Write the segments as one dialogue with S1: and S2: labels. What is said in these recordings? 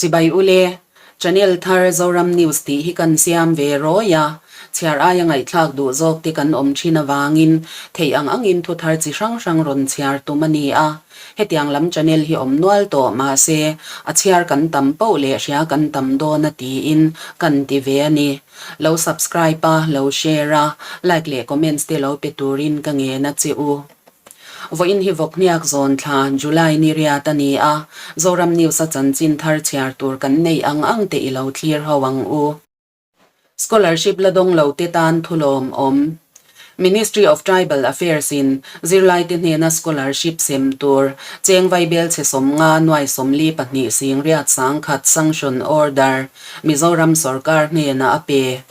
S1: Chibai ule, Channel thar Zoram News tih hi kan siam ve rawi a, chhiar aia ngaihthlak duh zawk te kan awm thin avangin theih ang angin thu thar chi hrang hrang rawn chhiar tum a ni a. Hetiang lam channel hi awm nual tawh mahse a chhiar kan tam poh leh hria kan tam dawn a tiin kan ti ve a ni. Lo subscribe a, lo share a, like leh comments te lo pe turin ka ngen a che u. Vawiin hi Vawkhniak zawn thla, July ni riat a ni a, Zoram News a chanchin thar chhiar tur kan neih ang ang te i lo thlir ho ang u. Scholarship la dawng lo te tan thulawm awm. Ministry of Tribal Affairs in zirlaite hnena scholarship sem tur cheng vaibel chhe 50 nuai 42 sing riat 10,000 sanction order Mizoram sorkar hnena a pe.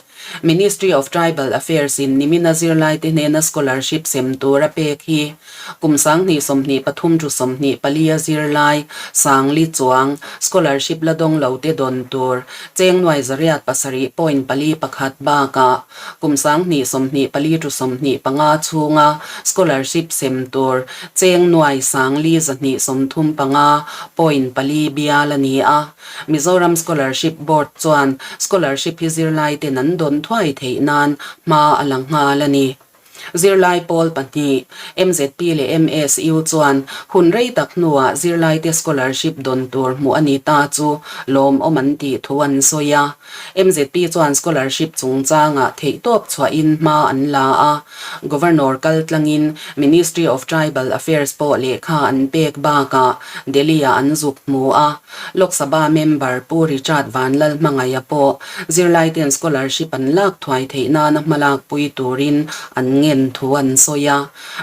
S1: Ministry of Tribal Affairs in nimina zirlaite hnena scholarship sem tur a pek hi kum 2023 to 24 a zirlai 4000 chuang scholarship la dawng lo te dawn tur cheng nuai 807.41 bakah kum 2024 to 25 chhunga scholarship sem tur cheng nuai 4,235.4 bial a ni a. Mizoram Scholarship Board chuan scholarship hi zirlai ten an dawn thuai theih nan hma a la nghal a ni. Zirlai pawl pahnih, MZP leh MSU chuan hun rei tak hnuah zirlaite scholarship dawn tur hmuh a ni ta chu lawmawm an tih thu an sawi a. MZP chuan scholarship chungchangah theihtawp chhuahin hma an la a, Governor kaltlangin Ministry of Tribal Affairs pawh lehkha an pek bakah Delhi-ah an zuk hmu a. Lok Sabha member Pu Richard Vanlalhmangaia pawh zirlaite'n scholarship an lak thuai theih nana hmalak pui turin an ngen thu an sawi a.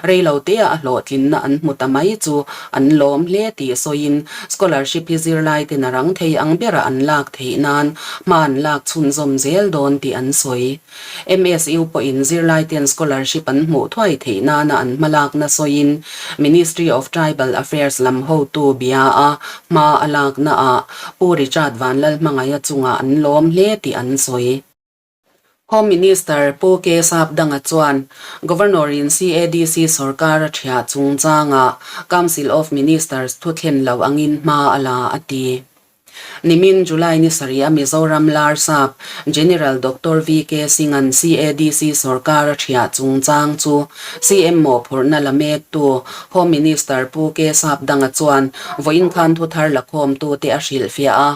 S1: Reilotea a hlawhtlinna an hmu ta mai chu an lawm hle tih sawiin scholarship hi zirlaite'n a rang thei ang bera an lak theih nan hma an lak chhunzawm zel dawn tih an sawi. MSU pawhin zirlaite'n scholarship an hmuh thuai theih nana an hmalakna sawiin Ministry of Tribal Affairs lam hotu bia a hma a laknaah Pu Richard Vanlalhmangaia chungah an lawm hle tih an sawi. Home Minister Pu K Sapdanga chuan Governor-in CADC sorkar a thiah chungchangah Council of Ministers thu thlen lo angin hma a la a ti. Nimin July ni sarih a Mizoram Larsap General Doctor VK Singh-a'n CADC sorkar a thiah chungchang chu CM mawhphurhna la mektu Home Minister Pu K Sapdanga chuan vawiin khan thuthar lakhawmtute a hrilhfiah a.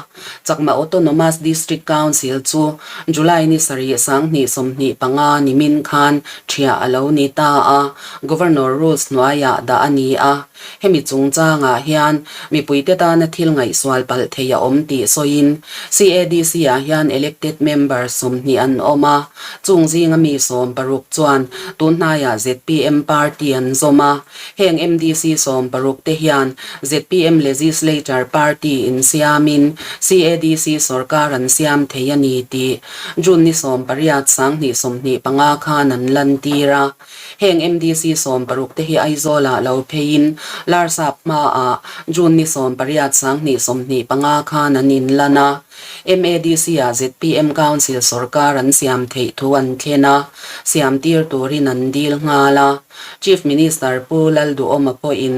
S1: Chakma Autonomous District Council chu July ni sarih 2025 nimin khan thiah a lo ni ta a, Governor Rules hnuaiah dah a ni a. Hemi chungchangah hian mipuite tana thil ngaihsual palh thei a awm tih sawiin CADC-ah hian elected member 20 an awm a, chung zinga mi 16 chuan tun hnaiah zpm party an zawm a. Heng MDC 16 te hian zpm Legislature Party insiamin CADC sorkar an siam thei a ni tih June ni 18 2025 khan an lantir a. Heng MDC 16 te hi Aizawlah lo pheiin Larsap hmaah June ni 18 2025 khan an inlan a. MADC-ah zpm Council sorkar an siam theih thu an thlen a, siam tir turin an dil nghal a. Chief Minister Pu Lalduhawma pawhin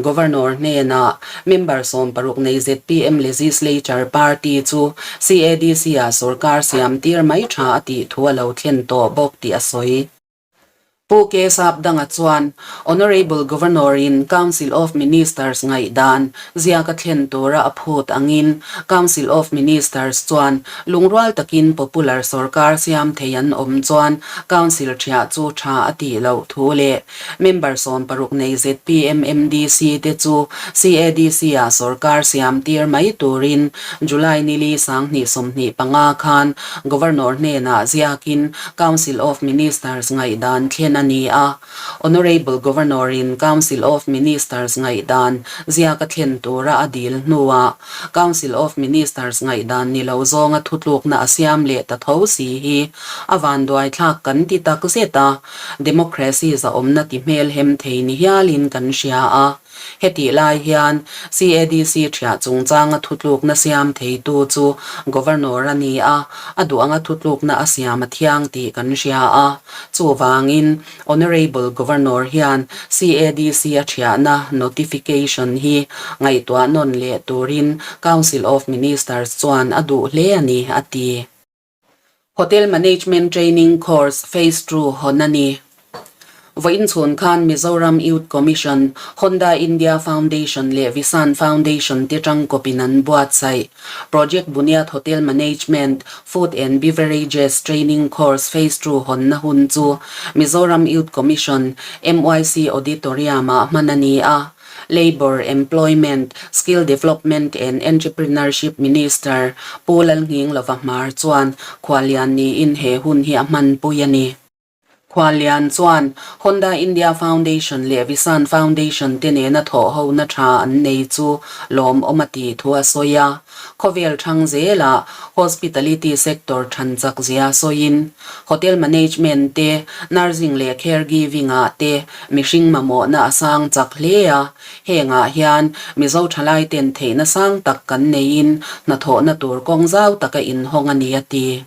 S1: Governor hnenah member 16 nei zpm Legislature Party chu CADC-ah sorkar siam tir mai tha a tih thu a lo thlen tawh bawk tih a sawi. Pu K Sapdanga chuan Honourable Governor-in Council of Ministers ngaihdan ziaka thlen tura a phut angin Council of Ministers chuan lungrual takin popular sorkar siam thei an awm chuan Council thiah chu tha a tih loh thu leh member 16 nei zpm MDC te chu CADC-ah sorkar siam tir mai turin July ni li 2025 khan Governor hnenah ziakin Council of Ministers ngaihdan thlen a ni a. Honourable Governor-in Council of Ministers ngaihdan ziaka thlen tura a dil hnuah Council of Ministers ngaihdan ni lo zawnga thutlukna a siam leh ta tho si hi a vanduaithlak kan ti tak zet a, democracy zahawmna ti hmelhem thei ni hialin kan hria a. Hetih lai hian CADC ṭhiah chungchanga thutlukna siam theitu chu Governor a ni a, a duh anga thutlukna a siam a thiang tih kan hria a. Chuvangin, Honourable Governor hian CADC a ṭhiahna notification hi ngaihtuah nawn leh turin Council of Ministers chuan a duh hle a ni, a ti. Hotel Management Training Course Phase Two hawn a ni. Vawiin chhun khan Mizoram Youth Commission, Honda India Foundation leh Visan Foundation te tangkawpin an buatsaih. Project Buniat Hotel Management, Food and Beverages Training Course Phase Two hawnna hun chu Mizoram Youth Commission, MYC Auditorium-ah hman a ni a. Labour, Employment, Skill Development and Entrepreneurship Minister Pu Lalnghinglova Hmar chuan Khuallian niin he hun hi a hmanpui a ni. Khuallian chuan Honda India Foundation leh Visan Foundation te nena thawhhona tha an nei chu lawmawm a tih thu a sawi a. Khawvel thang zelah hospitality sector than chak zia sawiin hotel management te, nursing leh caregiving ah te mihring mamawhna a sang chak hle a, hengah hian Mizo thalai ten theihna sang tak kan neiin hnathawhna tur kawng zau taka inhawng a ni a ti.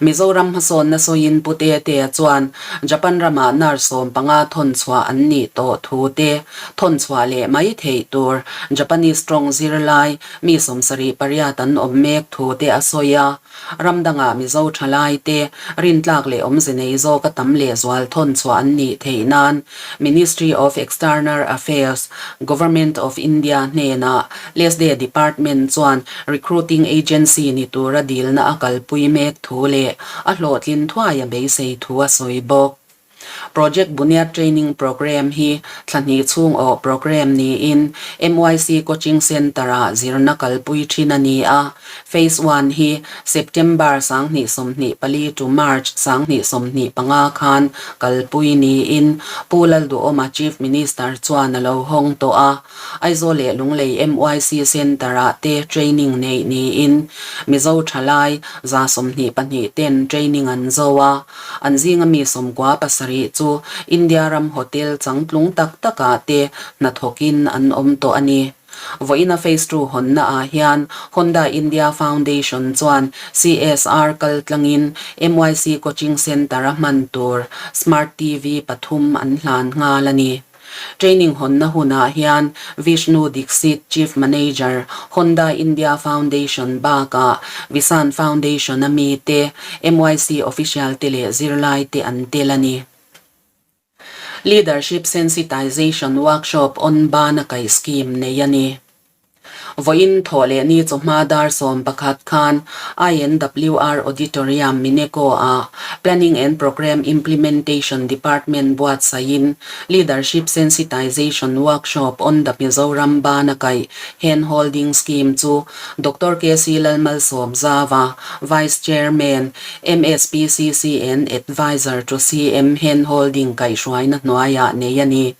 S1: Mizoram hmasawnna sawiin Pu Tetea chuan Japan ramah nurse 15 thawn chhuah an nih tawh thu te, thawn chhuah leh mai theih tur Japanese tawng zirlai mi 78 an awm mek thu te a sawi a. Ram dangah Mizo thalai te rintlak leh awmze nei zawka tam lehzual thawn chhuah an nih theih nan Ministry of External Affairs, Government of India hnenah LESDE Department chuan Recruiting Agency ni tura dilna a kalpui mek thu leh a hlawhtlin thuai a beisei thu a sawi bawk. Project Buniat Training Programme hi thla hnih chhung awh programme niin MYC Coaching Centre-ah zirna kalpui thin a ni a. Phase One hi September 2024 to March 2025 khan kalpui niin Pu Lalduhawma Chief Minister chuan a lo hawng tawh a. Aizawl leh Lunglei MYC Centre-ah te training neih niin Mizo thalai 22 ten training an zo a. An zinga mi 97 chu India ram hotel changtlung tak takah te hnathawkin an awm tawh a ni. Vawiina Phase Two hawnna ah hian Honda India Foundation chuan CSR kal tlangin MYC Coaching Centre a hman tur Smart TV pathum an hlan nghal a ni. Training hawnna hunah hian Vishnu Dixit, Chief Manager, Honda India Foundation bakah Visan Foundation a mite, MYC official te leh zirlai te an tel a ni. Leadership Sensitization Workshop on Bana Kaih Scheme nei a ni. Vawiin thawh leh ni chawhma dar 11 khan INWR Auditorium Mineco ah Planning and Programme Implementation Department buatsaihin Leadership Sensitization Workshop on the Mizoram Bana Kaih Hand Holding Scheme chu Doctor KC Lalmalsawmzava, Vice Chairman, MSPCC and Adviser to CM Hand Holding kaihhruaina hnuaiah nei a ni.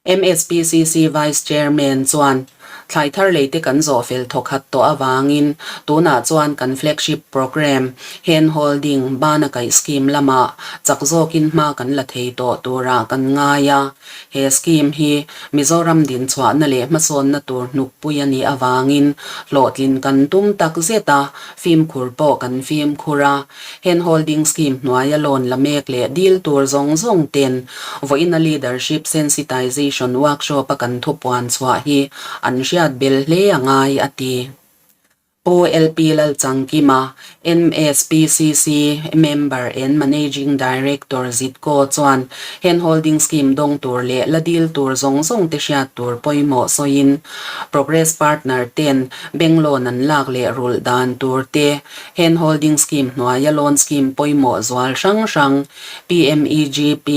S1: MSPCC Vice Chairman chuan, Thlai thar leite kan zawh fel thawkhat tawh avangin tunah chuan kan flagship programme, Hand Holding, Bana Kaih Scheme lamah chak zawkin hma kan la thei tawh turah kan ngai a. He scheme hi Mizoram dinchhuahna leh hmasawnna tur hnukpui a nih avangin hlawhtlin kan tum tak zet a, fimkhur pawh kan fimkhur a. Hand Holding Scheme hnuaia loan la mek leh dil tur zawng zawng ten vawiina Leadership Sensitization Workshop a kan thupuan chhuah hi an hriat bel hle a ngai, a ti. Pu LP Lalchangkima, MSPCC Member and Managing Director Zitko chuan Hand Holding Scheme dawng tur leh la dil tur zawng zawng te hriat tur pawimawh sawiin Progress Partner ten bank loan an lak leh rulh dan tur te, Hand Holding Scheme hnuaia loan scheme pawimawh zual hrang hrang PMEGP,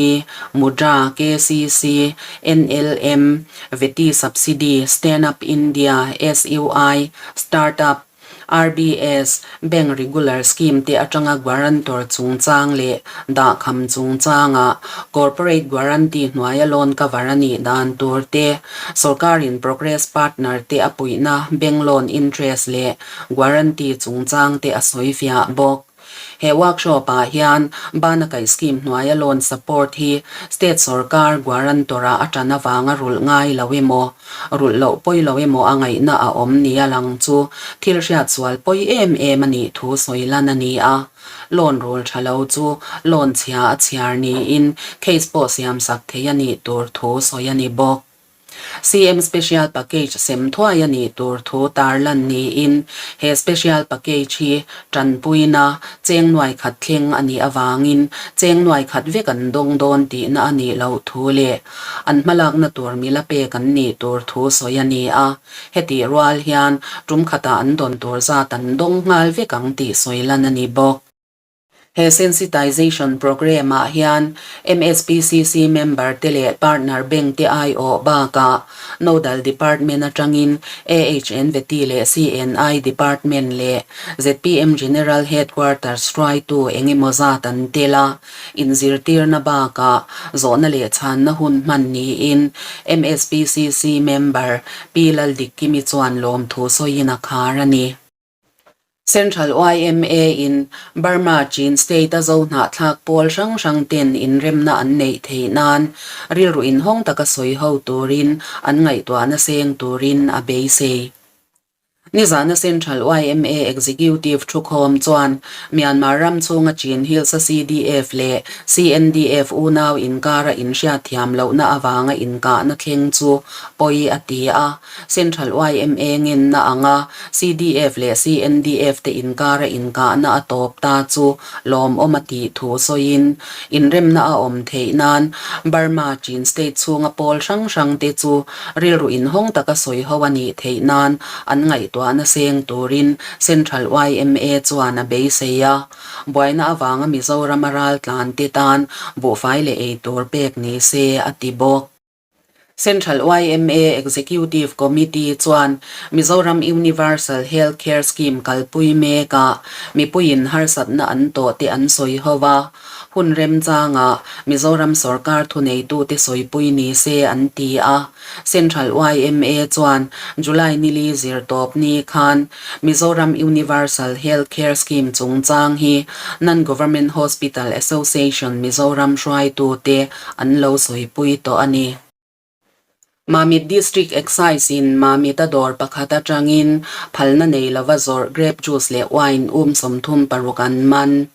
S1: Mudra, KCC, NLM, Veti Subsidy, Stand Up India, SUI, Start Up, RBS, Bank Regular Scheme te atanga guarantor chungchang leh dahkham chungchanga Corporate Guarantee hnuaia loan cover a nih dan tur te, sawrkarin Progress Partner te a puihna bank loan interest leh guarantee chungchang te a sawi fiah bawk. He workshop-ah hian Bana Kaih Scheme hnuaia loan support hi state sorkar guarantor-a a tan avanga rulh ngai lo emaw, rulh loh pawi lo emaw a ngaihna a awm nia lang chu thil hriat sual pawi em em a nih thu sawi lan a ni a. Loan rul tha lo chu loan chhia a chhiar niin case pawh siamsak thei a nih tur thu sawi a ni bawk. CM Special Package sem thuai a nih tur thu tarlan niin he Special Package hi tanpuina cheng nuai khat thleng a nih avangin cheng nuai khat vek an dawng dawn tihna a nih loh thu leh an hmalakna tur mila pek an nih tur thu sawi a ni a. Hetih rual hian tum khatah an dawn tur zat an dawng nghal vek ang tih sawi lan a ni bawk. He sensitization programme ah hian MSPCC member te leh partner bank te aiawh bakah Nodal Department atangin AHNVT leh CNI Department leh zpm General Headquarters hruaitu engemaw zat an tel a, inzirtirna bakah zawhna leh chhanna hun hman niin MSPCC member Pi Laldikkimi chuan lawmthu sawiin a khar a ni. Central YMA-in Burma Chin State-a zo hnahthlak pawl hrang hrang ten inremna an neih theih nan rilru inhawng taka sawi ho turin an ngaihtuahna seng turin a beisei. Nizana Central YMA Executive thukhawm chuan Myanmar ram chhunga Chin Hills-a CDF leh CNDF unau inkara inhriatthiam lohna avanga inkahna thleng chu pawi a ti a. Central yma ngenna anga CDF leh CNDF te inkara inkahna a tawp ta chu lawmawm a tih thu sawiin, inremna a awm theih nan Burma Chin State chhunga pawl hrang hrang te chu rilru inhawng taka sawi ho a nih theih nan an ngaihtuahna seng turin Central yma chuan a beisei a. Buaina avanga Mizorama raltlan te tan buhfai leh eitur pek ni se a ti bawk. Central yma Executive Committee chuan Mizoram Universal Health Care Scheme kalpui mekah mipuiin harsatna an tawh te an sawi ho a, hun remchangah Mizoram sorkar thuneitute sawipui ni se an ti a. Central yma chuan July nili zirtawp ni khan Mizoram Universal Health Care Scheme chungchang hi Non-Government Hospital Association Mizoram hruaitute an lo sawipui tawh a ni. Mamit District Excise in Mamit a dawr pakhat atangin phalna nei lova zawrh grape juice leh wine um 36 an man.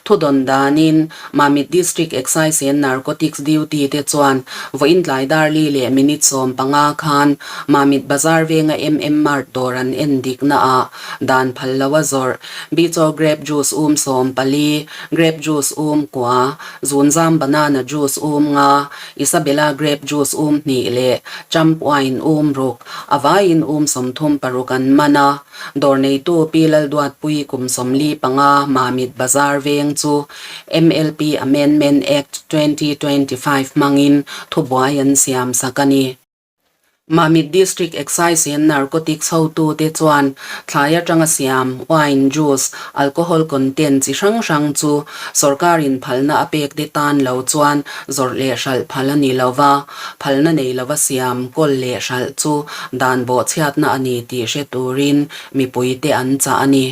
S1: Thudawn danin Mamit District Excise and Narcotics Duty te chuan vawiin tlai darli leh minute 15 khan Mamit Bazar venga MM Mart dawr an en dikna ah dan phal loa zawrh Bicho grape juice um 14, grape juice um kua, Zunzam banana juice um nga, Isabella grape juice um hnih leh Champ wine um ruk, a vaiin um 36 an man a. Dawr neitu Pi Lalduatpui kum 45 Mamit Bazar veng chu MLP Amendment Act 2025 hmangin thubuai an siam sak a ni. Mamit District Excise and Narcotics hotute chuan thlai atanga siam wine, juice, alcohol content chi hrang hrang chu sorkarin phalna a pek te tan lo chuan zawrh leh hralh phal a ni lova, phalna nei lova siam kawl leh hralh chu dan bawhchhiatna a ni tih hre turin mipuite an chah a ni.